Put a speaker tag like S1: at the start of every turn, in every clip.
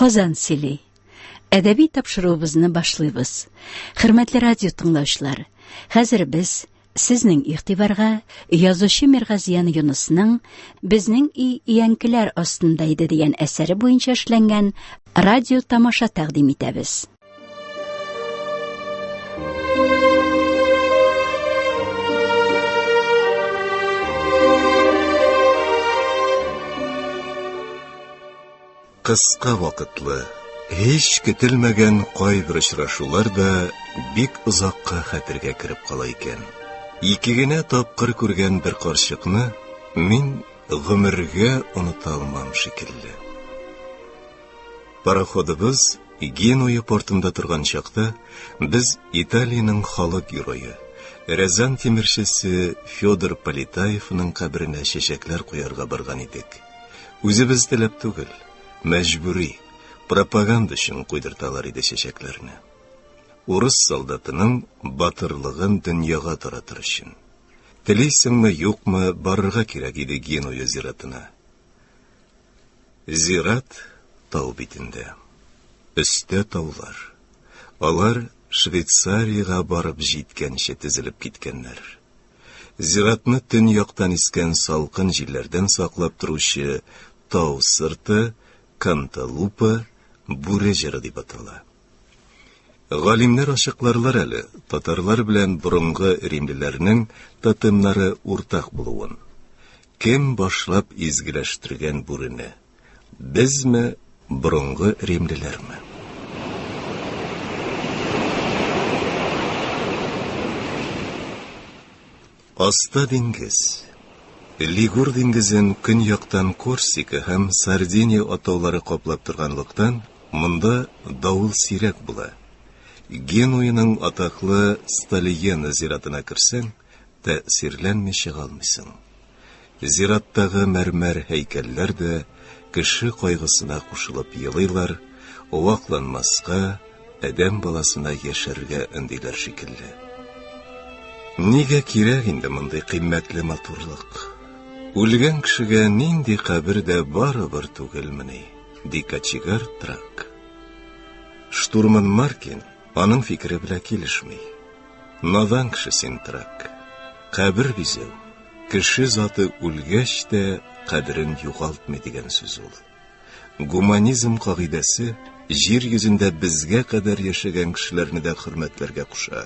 S1: Казан сөйли. Әдәби тапшыруыбызны башлыйбыз. Хөрмәтле радио тыңлаучылар, хәзер без сезнең игътибарга язучы Миргазиян Юнысның Безнең өй өянкеләр астында иде дигән әсәре буенча эшләнгән радио тамаша тәкъдим итәбез.
S2: Кыска вакытлы, һич көтелмәгән кайбер очрашулар да бик озакка хәтергә кереп кала икән. Ике генә тапкыр күргән бер карчыкны мин гомергә оныта алмам шикелле. Пароходыбыз Генуя портында торган чакта без Италиянең халык герое, Рязан тимерчесе Федор Полетаевның каберенә чәчәкләр куярга барган идек. Үзебез теләп түгел, мәҗбүри, пропаганда өчен куйдырталар иде чәчәкләрне. Урыс солдатының батырлыгын дөньяга таратыр өчен. Телисеңме, юкмы, барырга кирәк иде Генуя зиратына. Зират тау битендә. Өстә таулар. Алар Швейцариягә барып җиткәнче тезелеп киткәннәр. Зиратны төньяктан искән салкын җилләрдән саклап торучы тау сырты Канталупа бүре җыры дип атала. Галимнәр ачыкларлар әле татарлар белән борынгы римлеләрнең тотемнары уртак булуын. Кем башлап изгеләштергән бүрене? Безме, борынгы римлеләрме? Аста диңгез. Лигур диңгезен көньяктан Корсика һәм Сардиния атаулары каплап торганлыктан, монда давыл сирәк була. Генуяның атаклы Сталиена зиратына керсәң, тәэсирләнми чыга алмыйсың. Зираттагы мәрмәр һәйкәлләр дә кеше кайгысына кушылып елыйлар, вакланмаска, адәм баласына яшәргә өндиләр шикелле. Нигә кирәк инде мондый кыйммәтле матурлык? Үлгән кешегә нинди кабер дә барыбер түгелмени, ди кочегар Трак. Штурман Маркин аның фикере белән килешми. Надан кеше син, Трак. Кабер бизәү, кеше заты үлгәч тә кадерен югалтмый дигән сүз ул. Гуманизм кагыйдәсе җир йөзендә безгә кадәр яшәгән кешеләрне дә хөрмәтләргә куша.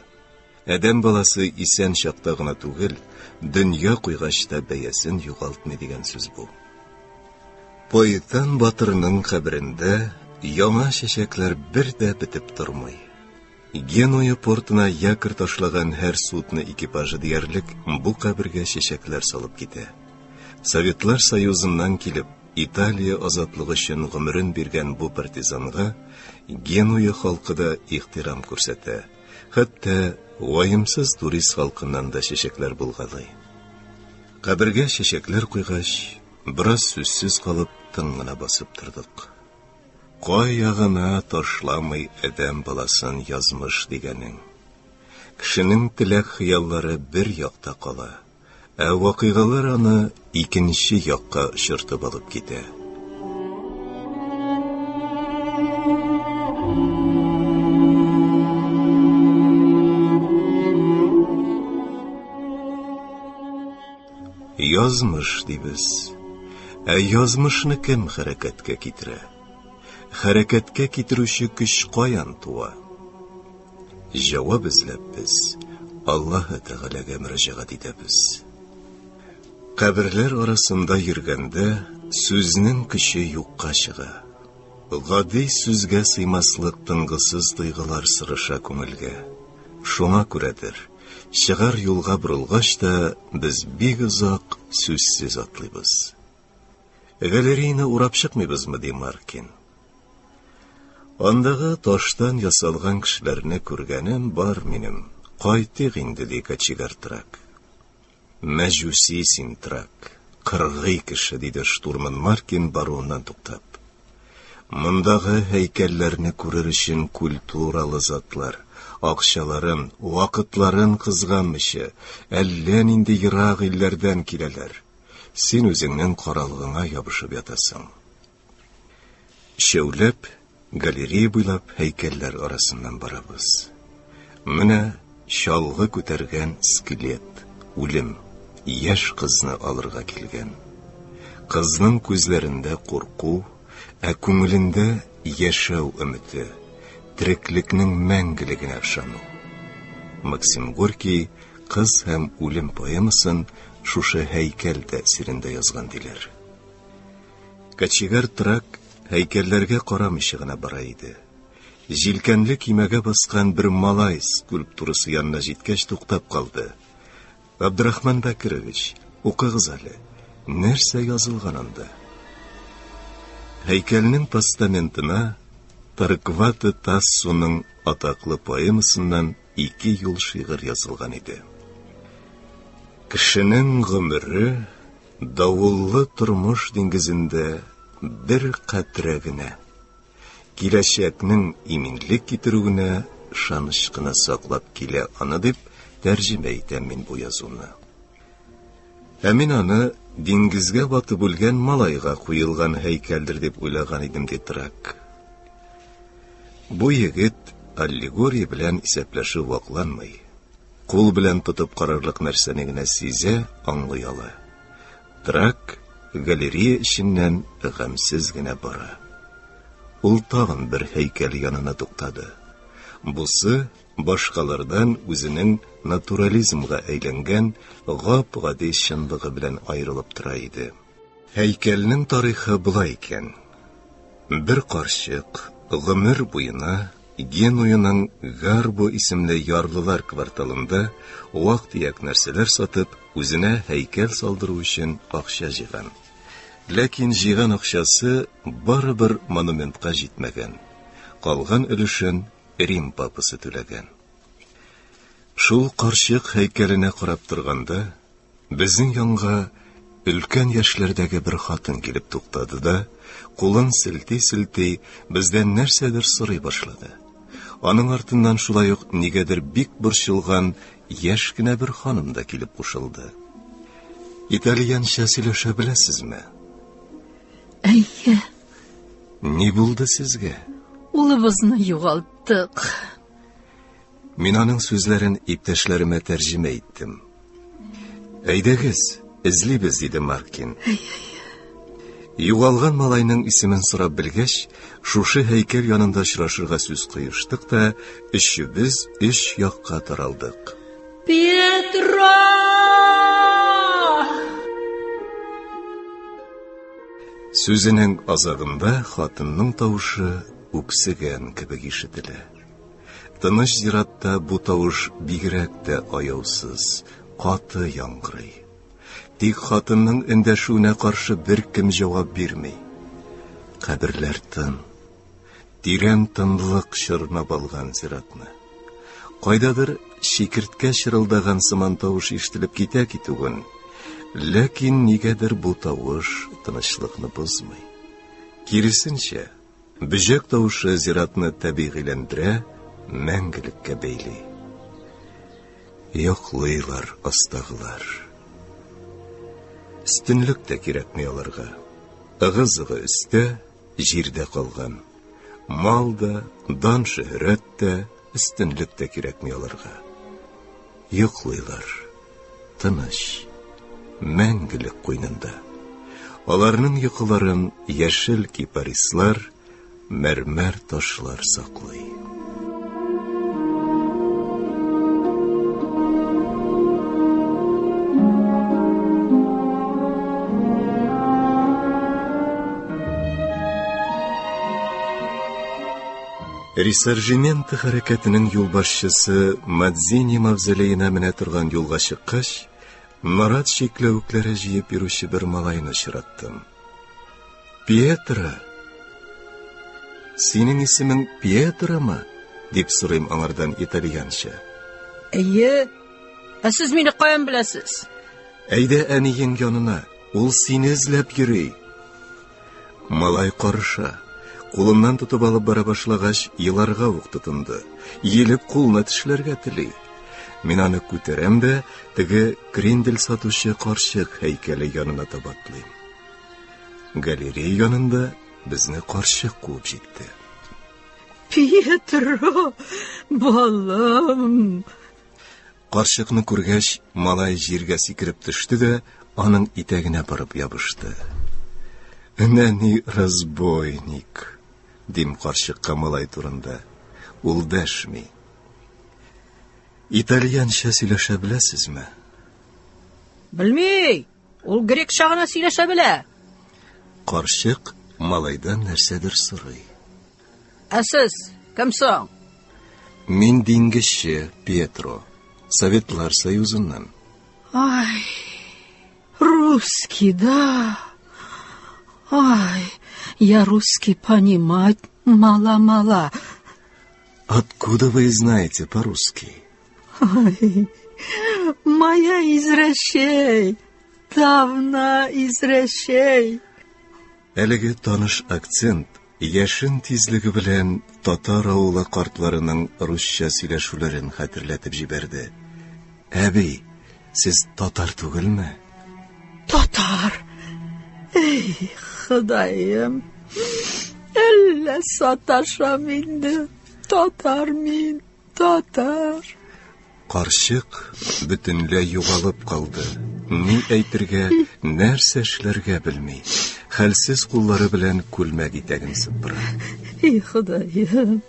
S2: Адәм баласы исән чакта гына түгел, дөнья куйгач та бәясен югалтмый дигән сүз бу. Поэтан батырның каберендә яңа чәчәкләр бер дә бетеп тормый. Генуя портына якорь ташлаган һәр судно экипажы диярлек бу кабергә чәчәкләр салып китә. Советлар Союзыннан килеп, Италия азатлыгы өчен гомерен биргән бу партизанга Генуя халкы да ихтирам күрсәтә. Хәтта ваемсыз турист халкыннан да чәчәкләр булгалый. Кабергә чәчәкләр куйгач, бераз сүзсез калып, тын гына басып тордык. Кая гына ташламый адәм баласын язмыш дигәнең. Кешенең теләк-хыяллары бер якта кала, ә вакыйгалар аны икенче якка очыртып алып китә. Язмыш дибез. Ә язмышны кем хәрәкәткә китерә? Хәрәкәткә китерүче көч каян туа? Җавап эзләп без Аллаһы Тәгаләгә мөрәҗәгать итәбез. Каберләр арасында йөргәндә сүзнең көче юкка чыга. Гади сүзгә сыймаслык тынгысыз тойгылар сырыша күңелгә. Шуңа күрәдер, Чыгар юлга борылгач та, без бик озак сүзсез атлыйбыз. Галереяны урап чыкмыйбызмы, ди Маркин. Андагы таштан ясалган кешеләрне күргәнем бар минем. Кайтыйк инде, ди кочегар Трак. Мәҗүси син, Трак, кыргый кеше, диде штурман Маркин баруыннан туктап. Мондагы һәйкәлләрне күрер өчен культуралы затлар, акчаларын, вакытларын кызганмыйча, әллә нинди ерак илләрдән киләләр. Син үзеңнең каралгыңа ябышып ятасың. Өчәүләп Галерея буйлап һәйкәлләр арасыннан барабыз. Менә чалгы күтәргән скелет, үлем, яшь кызны алырга килгән. Кызның күзләрендә курку, ә күңелендә яшәү өмете, тереклекнең мәңгелегенә ышану. Максим Горький Кыз һәм үлем поэмасын шушы һәйкәл тәэсирендә язган диләр. Кочегар Трак һәйкәлләргә карамыйча гына бара иде. Җилкәнле көймәгә баскан бер малай скульптурасы янына җиткәч туктап калды. Абдрахман Бәкирович, укыгыз әле, нәрсә язылган анда? Һәйкәлнең постаментына Торквато Тассоның атаклы поэмасыннан ике юл шигырь язылган иде. Кешенең гомере Давыллы тормыш диңгезендә бер катрә генә, киләчәкнең иминлек китерүенә ышаныч кына саклап килә аны, дип тәрҗемә итәм мин бу язуны. Ә мин аны диңгезгә батып үлгән малайга куелган һәйкәлдер дип уйлаган идем, ди Трак. Бу егет аллегория белән исәпләшү вакланмый. Кул белән тотып карарлык нәрсәне генә сизә, аңлый ала. Трак галерея эченнән гамьсез генә бара. Ул тагын бер һәйкәл янына туктады. Бусы башкалардан үзенең натурализмга әйләнгән гап-гади чынлыгы белән аерылып тора иде. Һәйкәлнең тарихы болай икән. Бер карчык гомер буена Генуяның Гарбо исемле ярлылар кварталында вак-төяк нәрсәләр сатып, үзенә һәйкәл салдыру өчен акча җыйган. Ләкин җыйган акчасы барыбер монументка җитмәгән. Калган өлешен Рим папасы түләгән. Шул карчык һәйкәленә карап торганда, Безнең янга өлкән яшьләрдәге бер хатын килеп туктады да, кулын селти-селти, бездән нәрсәдер сорый башлады. Аның артыннан шулай ук нигәдер бик борчылган яшь кенә бер ханым да килеп кушылды. Итальянча сөйләшә беләсезме?
S3: Әйе.
S2: Ни булды сезгә?
S3: Улыбызны югалттык.
S2: Мин аның сүзләрен иптәшләремә тәрҗемә иттем. Әйдәгез, эзлибез, диде Маркин. Югалган малайның исемен сорап белгәч, шушы һәйкәл янында очрашырга сүз куештык та, өчебез өч якка таралдык.
S3: Петро!
S2: Сүзенең азагында хатынның тавышы үксегән кебек ишетелә. Тыныч зиратта бу тавыш бигрәк тә аяусыз, каты яңгырый. Тик хатынның эндәшүенә каршы беркем җавап бирми. Каберләр тын. Тирән тынлык чорнап алган зиратны. Кайдадыр чикерткә чырылдаган сыман тавыш ишетелеп китә китүен. Ләкин нигәдер бу тавыш тынычлыкны бозмый. Киресенчә, Бөҗәк тавышы зиратны табигыйләндерә, мәңгелеккә бәйли. Йоклыйлар астагылар. Өстенлек тә кирәкми аларга. Ыгы-зыгы өстә, җирдә калган. Мал да, дан-шөһрәт тә, өстенлек тә кирәкми аларга. Йоклыйлар. Тыныч. Мәңгелек куйнында. Аларның йокыларын яшел кипарислар, мәрмәр ташлар саклый. Ресоржименто хәрәкәтенең юлбашчысы Мадзини мавзолеена менә торган юлга чыккач, нарат чикләвекләре җыеп йөрүче бер малайны очраттым. Пьетро! Синең исемең Пьетромы? дип сорыйм аңардан итальянча.
S3: Әйе. Ә сез мине каян беләсез?
S2: Әйдә әниең янына, ул сине эзләп йөри. Малай карыша. Кулыннан тотып алып бара башлагач, еларга ук тотынды. Иелеп кулына тешләргә тели. Мин аны күтәрәм дә, теге крендель сатучы карчык һәйкәле янына таба атлыйм. Галерея янында безне карчык куып җитте.
S3: Пьетро, балам!
S2: Карчыкны күргәч, малай җиргә сикереп төште дә аның итәгенә барып ябышты. Нәни разбойник, дим карчыкка малай турында. Ул дәшми. Итальянча сөйләшә беләсезме?
S3: Белми. Ул грекча гына сөйләшә белә.
S2: Карчык малайдан нәрсәдер сорый.
S3: Ә сез кем соң?
S2: Мин диңгезче Пьетро, Советлар Союзыннан.
S3: Ай, русский, да. Ай, я русский понимать мало-мало.
S2: Откуда вы знаете по-русски?
S3: Ай, моя из Рәчәй, давно из Рәчәй.
S2: Әлеге таныш акцент яшен тизлеге белән татар авылы картларының русча сөйләшүләрен хәтерләтеп җибәрде. Әби, сез татар түгелме?
S3: Татар! Эй, Ходаем! Әллә саташам инде. Татар мин, татар.
S2: Карчык бөтенләй югалып калды. Ни әйтергә, нәрсә эшләргә белми. Хәлсез куллары белән күлмәк итәген сыпыра.
S3: И Ходаем!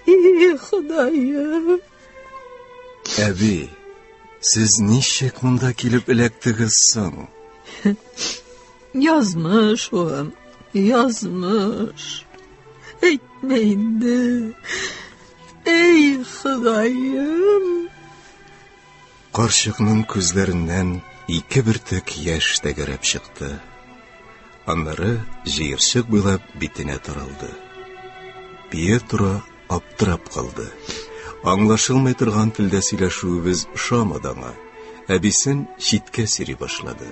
S3: И Ходаем!
S2: Әби, сез ничек монда килеп эләктегез соң?
S3: Язмыш, улым, язмыш. Әйтмә инде. Эй, Ходаем!
S2: Карчыкның күзләреннән ике бөртек яшь тәгәрәп чыкты. Аннары җыерчык буйлап битенә таралды. Пьетро аптырап калды. Аңлашылмый торган телдә сөйләшүебез ошамады аңа. Әбисен читкә сөйри башлады.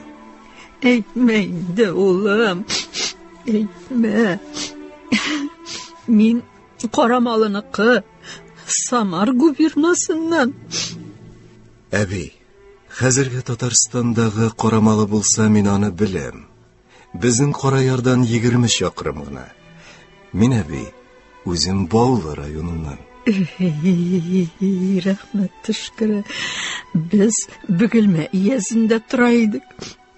S3: Әйтмә инде, улым, әйтмә. Мин Карамалыныкы, Самар губернасыннан.
S2: Әби, хәзерге Татарстандагы Карамалы булса, мин аны беләм. Безнең Караярдан 20 чакрым гына. Мин, әби, үзем Баулы районыннан.
S3: Эй, рәхмәт төшкере. Без Бөгелмә өязендә тора идек.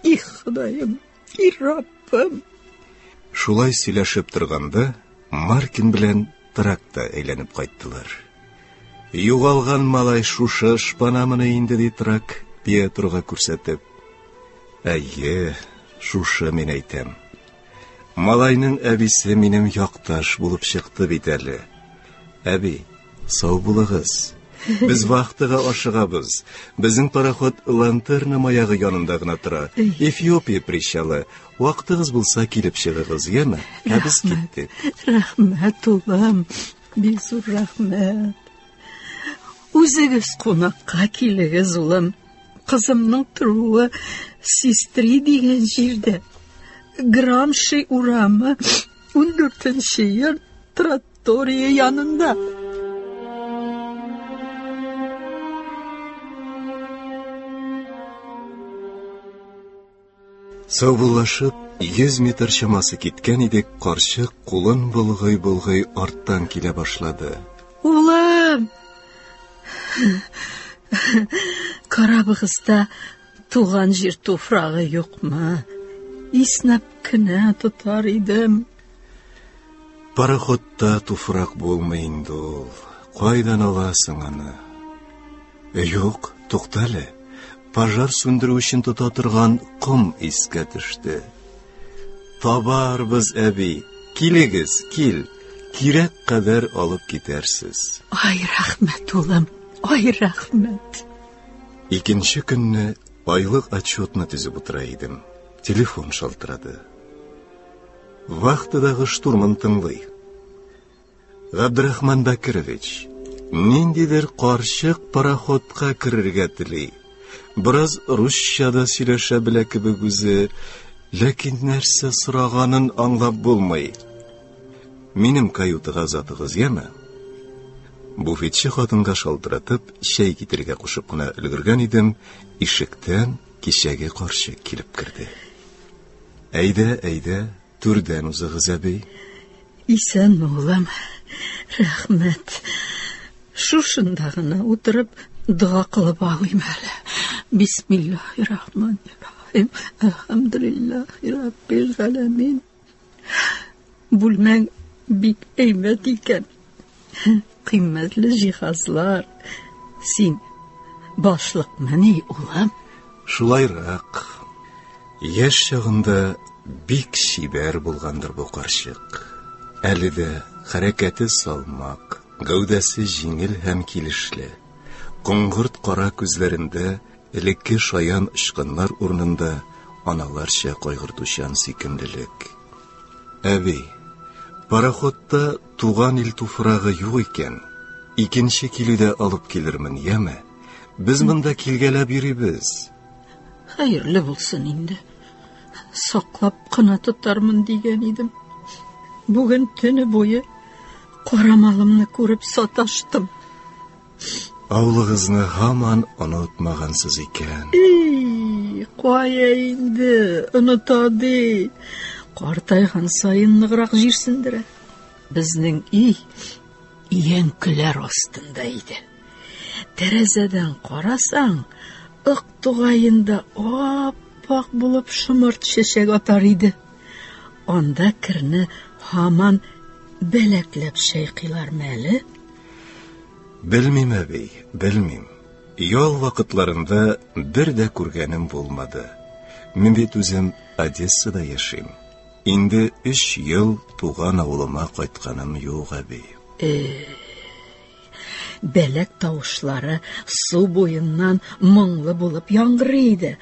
S3: И Ходаем, и Раббым.
S2: Шулай сөйләшеп торганда, Маркин белән тракта әйләнеп кайттылар. Югалган малай шушы шпанамыны инде, ди трак, Пьетрога күрсәтеп. Әйе, шушы мин әйтәм. Малайның әбисе минем якташ булып чыкты бит әле. Әби, сау булыгыз. Без вахтага ашыгабыз. Безнең пароход Лантерна маягы янында гына тора. Эфиопия причалы. Вакытыгыз булса килеп чыгыгыз, яме? Ә без киттек.
S3: Рәхмәт, улым. Бик зур рәхмәт. Үзегез кунакка килегез, улым. Кызымның торуы Систри дигән җирдә. Грамши урамы, 14 йорт, тротория янында.
S2: Саубуллашып, 100 метр чамасы киткән идек, карчык кулын болгый-болгый арттан килә башлады.
S3: Улым! Карабыгызда туган җир туфрагы юкмы? Иснәп кенә тотар идем.
S2: Пароходта туфрак булмый инде ул. Кайдан аласың аны? Юк, туктале. Пожар сүндерү өчен тота торган ком искә төште. Табарбыз, әби. Килегез, кил. Кирәк кадәр алып китәрсез.
S3: Ай, рәхмәт, улым. Ай, рәхмәт.
S2: Икенче көнне айлык отчетны төзеп утыра идем. Телефон шалтырады. Вахтадагы штурман тыңлый. Габдрахман Бәкирович, ниндидер карчык пароходка керергә тели. Бераз русча да сөйләшә белә кебек үзе, ләкин нәрсә сораганын аңлап булмый. Минем каютага озатыгыз, яме? Буфетчы хатынга шалтыратып, чәй китерергә кушып кына өлгергән идем, ишектән кичәге карчык килеп керде. Әйдә, әйдә, түрдән узыгыз, әби.
S3: Исәнме, улым? Рәхмәт. Шушында гына утырып дога кылып алыйм әле. Бисмиллаһир-рахманир-рахим. Әлхәмдүлиллаһи раббил галәмин. Бүлмәң бик әйбәт икән. Кыйммәтле җиһазлар. Син башлыкмыни, улым?
S2: Шулайрак. Яшь чагында бик чибәр булгандыр бу карчык. Әле дә хәрәкәте салмак, гәүдәсе җиңел һәм килешле. Коңгырт кара күзләрендә элекке шаян очкыннар урынында аналарча кайгыртучан сөйкемлелек. Әби, пароходта туган ил туфрагы юк икән, икенче килүдә алып килермен, яме? Без монда килгәләп йөрибез.
S3: Хәерле булсын инде. Саклап кына тотармын дигән идем. Бүген төне буе карамалымны күреп саташтым.
S2: Авылыгызны һаман онытмагансыз икән.
S3: И, кая инде, оныта ди. Картайган саен ныграк җирсендерә. Безнең өй өянкеләр астында иде. Тәрәзәдән карасаң, Ык тугаенда ап-ак булып шомырт чәчәк атар иде. Анда керне һаман бәләкләп чайкыйлармы әле?
S2: Белмим, әби, белмим. Ял вакытларында бер дә күргәнем булмады. Мин бит үзем Одессада яшим. Инде өч ел туган авылыма кайтканым юк, әби.
S3: Э, Бәләк тавышлары су буеннан моңлы булып яңгырый иде.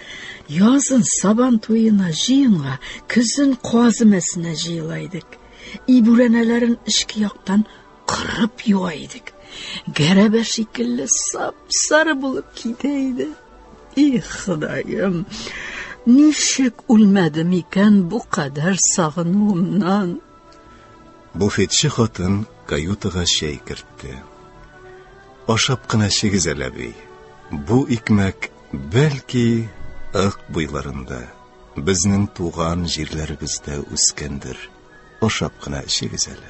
S3: Язын сабан туена җыенга, көзен каз өмәсенә җыела идек. И бүрәнәләрен эчке яктан кырып юа идек. Гәрәбә шикелле сап-сары булып китә иде. И Ходаем, ничек үлмәдем икән бу кадәр сагынуымнан?
S2: Буфетчы хатын каютага чәй кертте. Ашап кына чегез әле, әби. Бу икмәк, бәлки, Ык буйларында, безнең туган җирләребездә үскәндер. Ашап кына эчегез әле.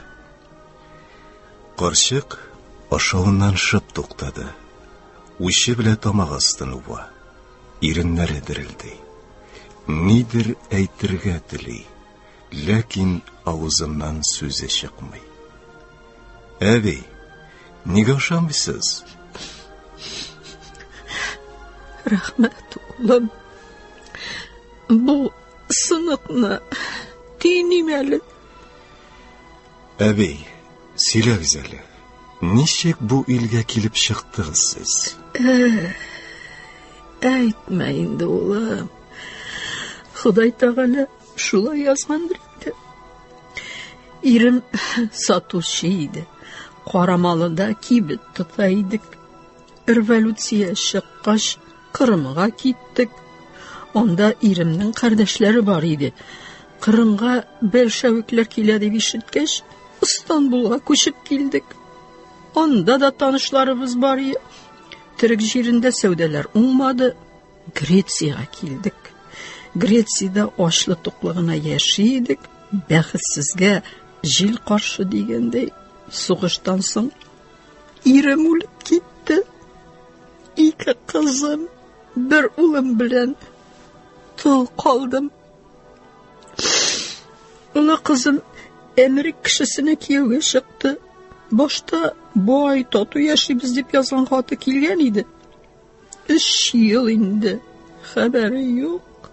S2: Карчык ашавыннан шып туктады. Учы белән тамак астын уа. Иреннәре дерелди. Нидер әйтергә тели. Ләкин авызыннан сүзе чыкмый. Әби, нигә ошамыйсыз?
S3: Рәхмәт, улым. Бу сыныкны тиним әле.
S2: Әби, сөйләгез әле. Ничек бу илгә килеп чыктыгыз сез?
S3: Әйтмә инде, улым. Ходай Тәгалә Шулай язгандыр инде. Ирем сатучы иде. Карамалыда кибет тота идек. Революция чыккач, Кырымга киттек. Анда иремнең кардәшләре бар иде. Кырымга бәлшәвикләр килә дип ишеткәч, Истанбулга күчеп килдек. Анда да танышларыбыз бар иде. Төрек җирендә сәүдәләр уңмады. Грециягә килдек. Грециядә ачлы-туклы гына яши идек. Бәхетсезгә җил каршы дигәндәй, сугыштан соң ирем үлеп китте. Ике кызым, бер улым белән тол калдым. Олы кызым Әмерик кешесенә кияүгә чыкты. Башта бай, тату яшибез дип язган хаты килгән иде. Өч ел инде хәбәре юк.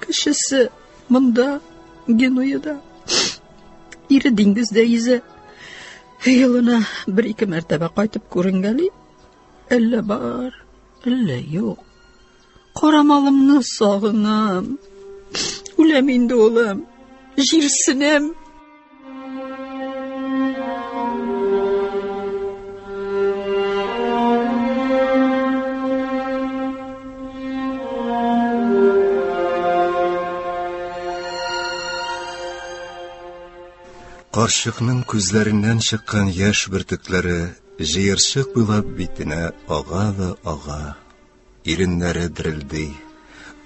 S3: Кешесе монда, Генуяда. Ире диңгездә йөзә. Елына бер-ике мәртәбә кайтып күренгәли. Әллә бар, әллә юк. Карамалымны сагынам. Үләм инде, улым. Җирсенәм.
S2: Карчыкның күзләреннән чыккан яшь бөртекләре җыерчык буйлап битенә ага да ага. Иреннәре дерелди,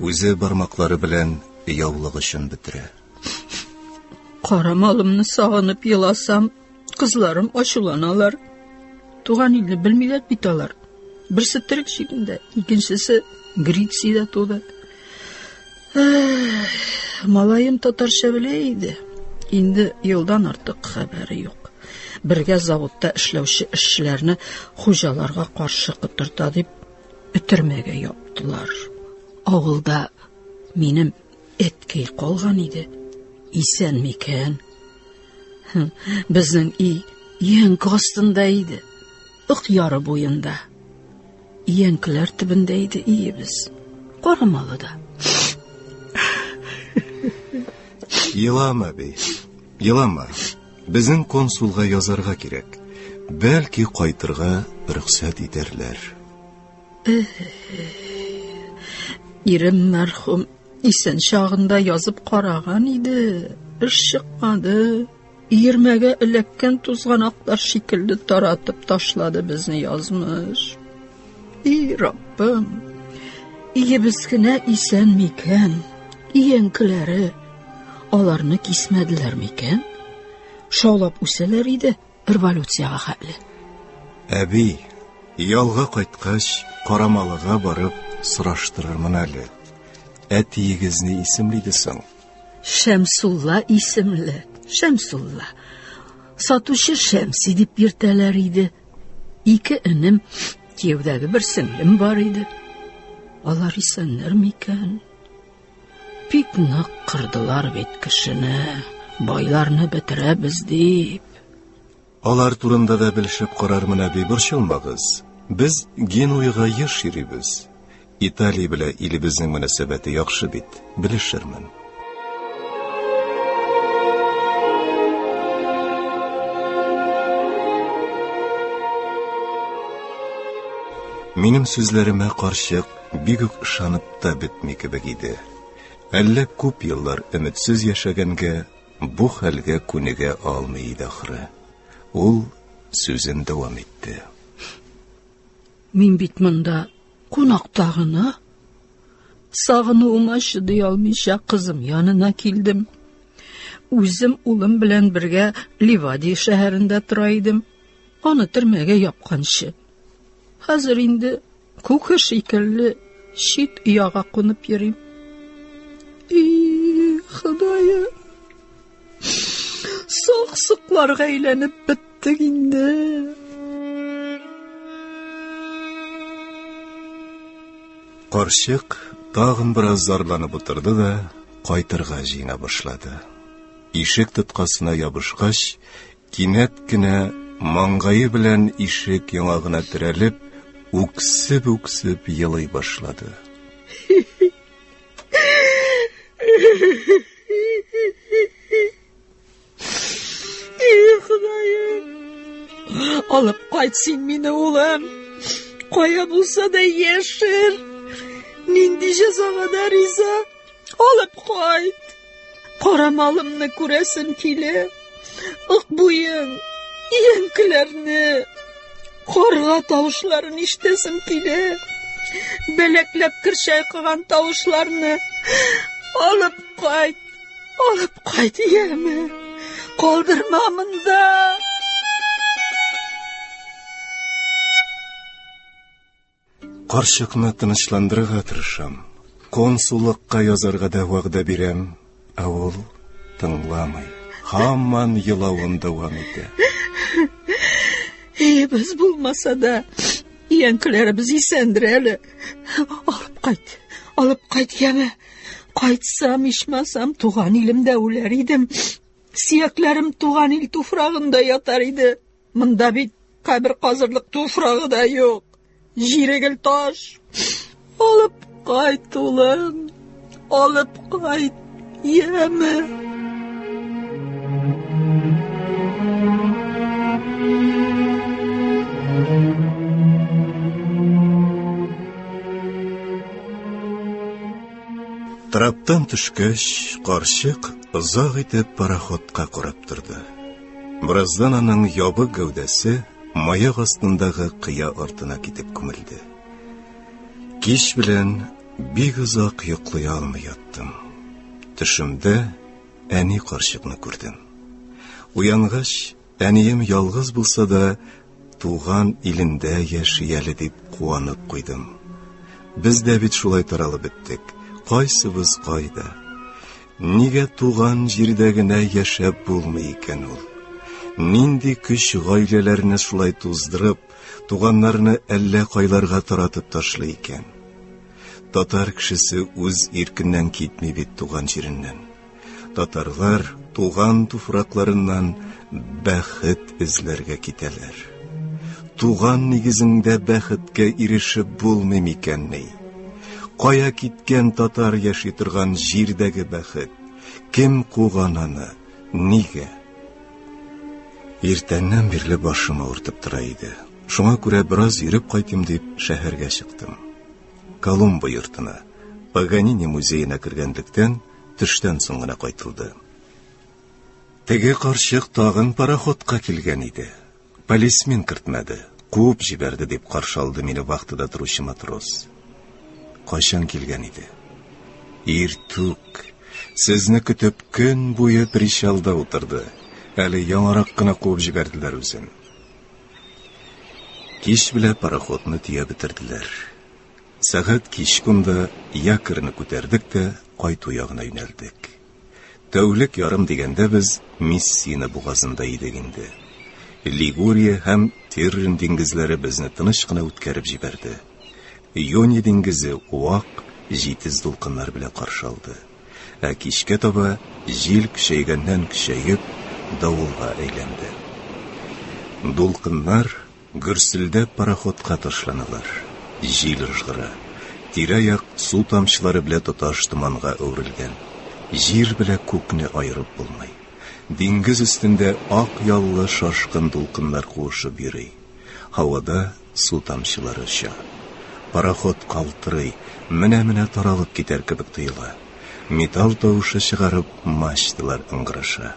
S2: үзе бармаклары белән яулык очын бөтерә.
S3: Кара малымны сагынып еласам, Кызларым ачуланалар. Туган илне белмиләр бит алар. Берсе төрек җирендә, икенчесе Грециядә туды. Малаем татарча белә иде. Инде елдан артык хәбәре юк. Бергә заводта эшләүче эшчеләрне хуҗаларга каршы котырта дип өтермәгә яптылар. Авылда минем әткәй калган иде. Исән микән? Безнең өй өянке астында иде. Ык яры буенда. Өянкеләр төбендә иде өебез. Карамалыда.
S2: Елама, әби. Елама. Безнең консулга язарга кирәк. Бәлки кайтырга рөхсәт итәрләр.
S3: Ирем мәрхүм исән чагында язып караган иде, эш чыкмады. Өермәгә эләккән тузганаклар шикелле таратып ташлады безне язмыш. И Раббым, иебез генә исән микән? Иянкеләре аларны кисмәделәр микән? Шаулап үсәләр иде революциягә хәтле.
S2: Әби, ялга кайткач, Карамалыга барып сораштырырмын әле. Әтиегез ни исемле иде соң?
S3: Шәмсулла исемле, Шәмсулла. Сатучы Шәмси дип йөртәләр иде. Ике энем, кияүдәге бер сеңлем бар иде. Алар исәннәр микән? Бик нык кырдылар бит кешене, байларны бетерәбез дип.
S2: Алар турында да белешеп карармын, әби, борчылмагыз. Без Генуяга еш йөрибез. Италия белән илебезнең мөнәсәбәте яхшы бит, белешермен. Минем сүзләремә карчык бик үк ышанып та бетми кебек иде. Әллә күп еллар өметсез яшәгәнгә бу хәлгә күнегә алмый иде ахры. Ул сүзен дәвам итте.
S3: Мин бит монда кунакта гына. Сагынуыма чыдый алмыйча кызым янына килдем. Үзем улым белән бергә Ливадия шәһәрендә тора идем. Аны төрмәгә япканчы. Хәзер инде күке шикелле чит ояга кунып йөрим. И, Ходаем! Сак-сокларга әйләнеп беттек инде.
S2: Карчык тагын бераз зарланып утырды да кайтырга җыена башлады. Ишек тоткасына ябышкач, кинәт кенә маңгае белән ишек яңагына терәлеп, үксеп-үксеп елый башлады.
S3: И, Ходаем! Алып кайт син мине, улым! Кая булса да яшер! Нинди җәзага да риза! Алып кайт! Кара малымны күрәсем килә. Ык буен, өянкеләрне, карга тавышларын ишетәсем килә. Бәләкләп кер чайкаган тавышларны. Алып кайт, алып кайт, яме. Калдырма монда.
S2: Карчыкны тынычландырырга тырышам. Консуллыкка язарга да вәгъдә бирәм, ә ул тыңламый. Һаман елавын дәвам итә.
S3: Өебез булмаса да, өянкеләребез исәндер әле. Алып кайт, алып кайт, яме. Кайтсам, ичмасам, туган илемдә үләр идем. Сөякләрем туган ил туфрагында ятар иде. Монда бит кабер казырлык туфрагы да юк. Җире гел таш. Алып кайт, улым. Алып кайт, яме.
S2: Траптан төшкәч, карчык озак итеп пароходка карап торды. Бераздан аның ябык гәүдәсе маяк астындагы кыя артына китеп күмелде. Кич белән бик озак йоклый алмый яттым. Төшемдә әни карчыкны күрдем. Уянгач, Әнием ялгыз булса да, туган илендә яши әле дип куанып куйдым. Без дә бит шулай таралып беттек. Кайсыбыз кайда? Нигә туган җирдә генә яшәп булмый икән ул? Нинди көч гаиләләрне шулай туздырып, туганнарны әллә кайларга таратып ташлый икән? Татар кешесе үз иркеннән китми бит туган җиреннән. Татарлар туган туфракларыннан бәхет эзләргә китәләр. Туган нигезеңдә бәхеткә ирешеп булмый микәнни? Кая киткән татар яши торган җирдәге бәхет? Кем куган аны? Нигә? Иртәннән бирле башым авыртып тора иде. Шуңа күрә бераз йөреп кайтыйм дип шәһәргә чыктым. Колумбо йортына, Паганини музеена кергәнлектән, төштән соң гына кайтылды. Теге карчык тагын пароходка килгән иде. Полисмен кертмәде, куып җибәрде, дип каршы алды мине вахтада торучы матрос. Кайчан килгән иде? Иртүк. Сезне көтеп көн буе причалда утырды. Әле яңарак кына куып җибәрделәр үзен. Кич белә пароходны төяп бетерделәр. Сәгать кичке унда якорьны күтәрдек тә кайту ягына юнәлдек. Тәүлек ярым дигәндә без Мессина бугазында идек инде. Лигурия һәм Тиррен диңгезләре безне тыныч кына үткәреп җибәрде. Иония диңгезе вак, җитез дулкыннар белән каршы алды. Ә кичкә таба җил көчәйгәннән көчәеп, давылга әйләнде. Дулкыннар гөрселдәп пароходка ташланалар. Җил ыжгыра. Тирә-як су тамчылары белән тоташ томанга әверелгән. Җир белән күкне аерып булмый. Диңгез өстендә ак яллы шашкын дулкыннар куышып йөри. Һавада су тамчылары оча. Пароход калтырый, менә-менә таралып китәр кебек тоела. Металл тавышы чыгарып, мачталар ыңгыраша.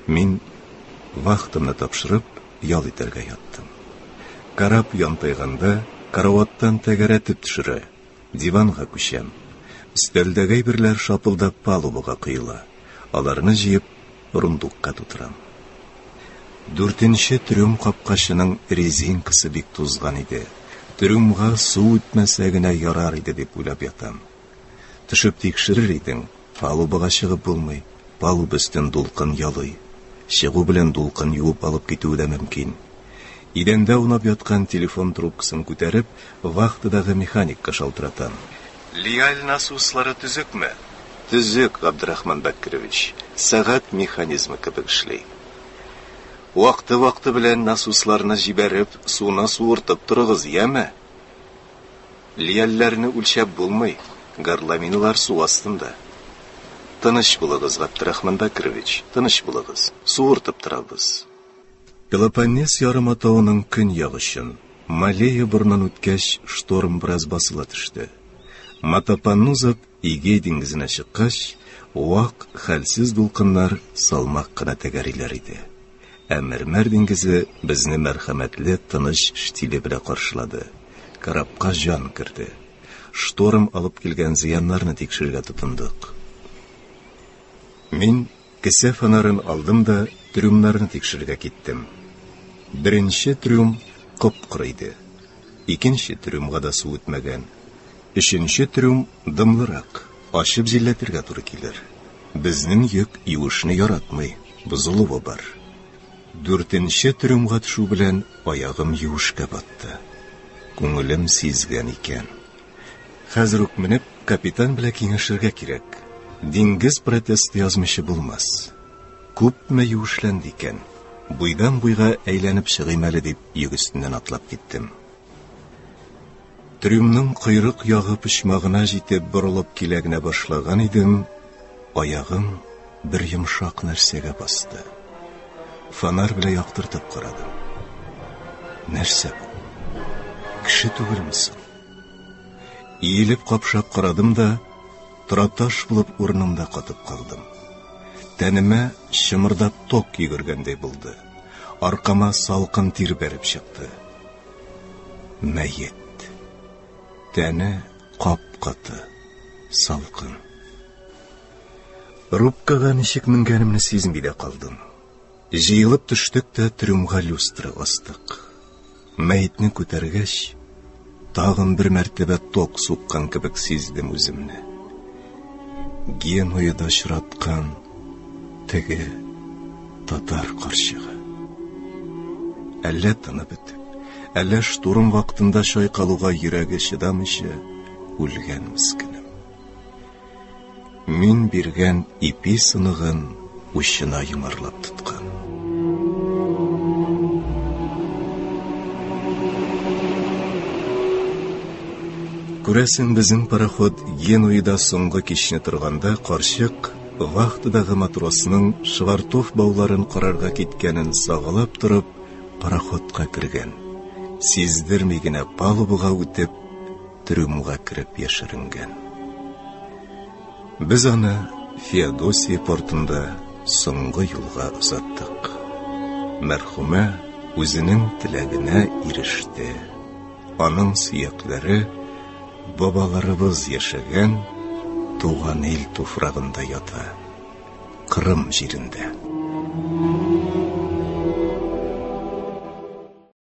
S2: Мин вахтамны тапшырып, ял итәргә яттым. Кораб янтайганда, караваттан тәгәрәтеп төшерә. Диванга күчәм. Өстәлдәге әйберләр шапылдап палубага коела. Аларны җыеп, рундукка тутырам. Дүртенче трюм капкачының резинкасы бик тузган иде. Трюмга су үтмәсә генә ярар иде дип уйлап ятам. Төшеп тикшерер идең, палубага чыгып булмый, палуба өстен дулкын ялый. Чыгу белән дулкын юып алып китүе дә мөмкин. Идәндә аунап яткан телефон трубкасын күтәреп, вахтадагы механикка шалтыратам. Лиаль насослары төзекме? Төзек, Габдрахман Бәкерович. Сәгать механизмы кебек эшли. Вакты-вакты белән насосларны җибәреп, суны суыртып торыгыз, яме? Лиальләрне үлчәп булмый, горловиналар су астында. Тыныч булыгыз, Габдрахман Бәкерович, тыныч булыгыз. Суыртып торабыз. Пелопоннес ярыматавының көньяк очын, Малея борынын үткәч, шторм бераз басыла төште. Матапанны узып, Эгей диңгезенә чыккач, вак, хәлсез дулкыннар салмак кына тәгәриләр иде. Ә Мәрмәр диңгезе безне мәрхәмәтле, тыныч штиле белән каршылады. Корабка җан керде. Шторм алып килгән зыяннарны тикшерергә тотындык. Мин кесә фонарын алдым да трюмнарны тикшерергә киттем. Беренче трюм коп-коры иде. Икенче трюмга да су үтмәгән. Өченче трюм дымлырак, ачып җилләтергә туры килер. Безнең йөк юешне яратмый, бозылуы бар. Дүртенче трюмга төшү белән аягым юешкә батты. Күңелем сизгән икән. Хәзер үк менеп, капитан белән киңәшергә кирәк. Диңгез протесты язмыйча булмас. Күпме юешләнде икән? Буйдан буйга әйләнеп чыгыйм әле дип, йөк өстеннән атлап киттем. Трюмның койрык ягы почмагына җитеп борылып килә генә башлаган идем, аягым бер йомшак нәрсәгә басты. Фонарь белән яктыртып карадым. Нәрсә бу? Кеше түгелме соң? Иелеп капшап карадым да, тораташ булып урынымда катып калдым. Тәнемә чымырдап ток йөгергәндәй булды. Аркама салкын тир бәреп чыкты. Мәет. Тәне кап-каты, салкын. Рубкага ничек менгәнемне сизми дә калдым. Җыелып төштек тә трюмга люстра астык. Мәетне күтәргәч, тагын бер мәртәбә ток суккан кебек сиздем үземне. Генуяда очраткан теге татар карчыгы. Әллә тыны бетеп, әллә штурм вакытында чайкалуга йөрәге чыдамыйча үлгән мескенем. Мин биргән ипи сыныгын учына йомарлап тоткан. Күрәсең, безнең пароход Генуяда соңгы кичне торганда карчык вахтадагы матросның швартов бауларын карарга киткәнен сагалап торып, пароходка кергән. Сиздерми генә палубага үтеп, трюмга кереп яшеренгән. Без аны Феодосия портында соңгы юлга озаттык. Мәрхүмә үзенең теләгенә иреште. Аның сөякләре бабаларыбыз яшәгән туган ил туфрагында ята, Кырым җирендә.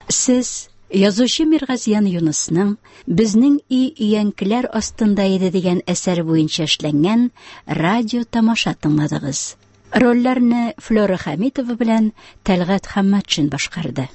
S1: Сез язучы Миргазиян Юнысның Безнең өй өянкеләр астында иде дигән әсәре буенча эшләнгән радио тамаша тыңладыгыз. Рольләрне Флера Хәмитова белән Тәлгать Хамматшин башкарды.